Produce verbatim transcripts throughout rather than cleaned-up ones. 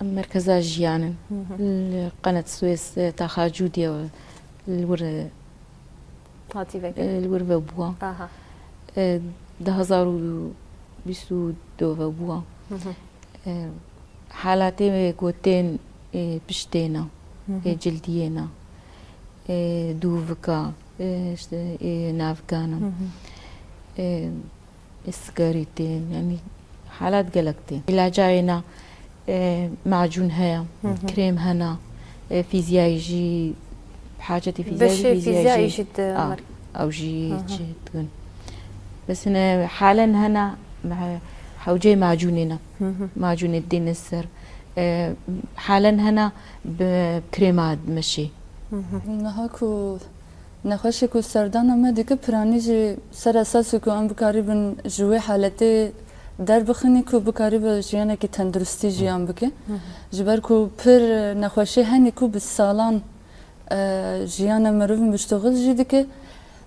Em merkeza jiyan in. Li Qenet Swês, e, taxa Cûdiyê li wir, e, Hatî veke. E, li wir vebûa. Aha. E, du hezar û bîst û du vebûa. E, halatê gotên, e, piştê ne, e, cildiyê ne, e, dûvika, e, işte, e, navika ne. E, Sigarî tên, yanî halat gelek tên. Îlaca wê na, e, macûn heye, krêm hene, e, fîzyayî jî, hacetê fîzyayî jî, Beşê fîzyayî fîzyayî jî, jî di a, mer- ew jî çi dikin. Bes hine halen hene, me-, hewceyê macûnê ne. Macûnê didêne ser. E, halen hene bi krêma dimeşê. Niha ku Nexweşê ku serdana me dike, piranî jî ser esasê ku em bikarîbin ji wê haletê derbixin ku bikaribe jiyanekî tenduristî jiyan bike. Ji ber ku pir nexweşê henî ku bi salan, e, jiyana mirovî miştoxil jî dike,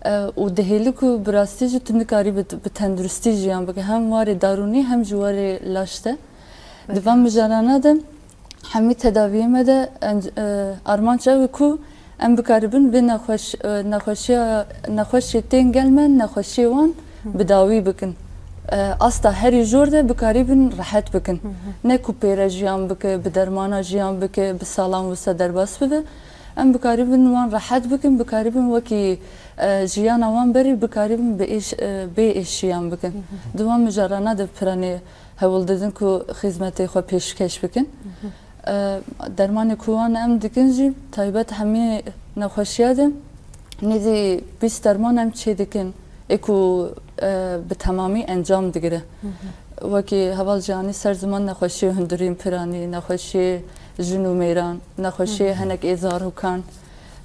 e, û dihêli ku bi rastî jî tu nikarî bi, bi tenduristî jiyan bike. Hem warê darûnî hem ji warê laş de. Di van mijarana de Hemî tedaviyê me de enc-, e, armanc ew e ku em bikaribin vê nexweş-, e, nexweşiya, nexweşê tên gel me, nexweşiyê wan bi dawî bikin. E, asta herî jor de bikaribin rehet bikin. Ne ku pêre jiyan bike, bi dermana jiyan bike, bi salan wisa derbas bibe. Em bikaribin wan rehet bikin, bikaribin wekî, e, jiyana wan berî bikaribin bi êş-, e, bê êş jiyan bikin. Di wan mijarana de piranê hewl didin ku xizmetê xwe pêşkêş bikin. E, dermanê ku wan em dikin jî taybet hemî nexweşiya de nêzî bîst derman em çê dikin ê ku, e, bi temamî encam digire. Wekî heval Cihanî ser ziman nexweşiyê hundirîn piranî, nexweşiyê jin û mêran, nexweşiyê hinek ê zarûkan,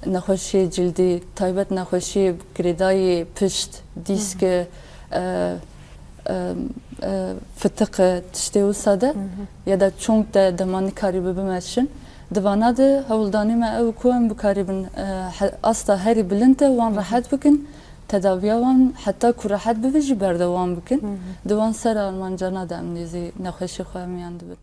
nexweşiyê cildî, taybet nexweşiyê girêdayî pişt, dîske, e, e, e, fitiqe, tiştê wisa de ya da çonk de dema nikarîbe bimeşin. Di vana de hewldanê me ew ku em bikarîbin, e, he-, asta herî bilind de wan rehet bikin, tedaviya wan heta ku rehet bibe jî berdewam bikin. Di wan ser armancana de em nêzî nexweşê xwe em yan dibin.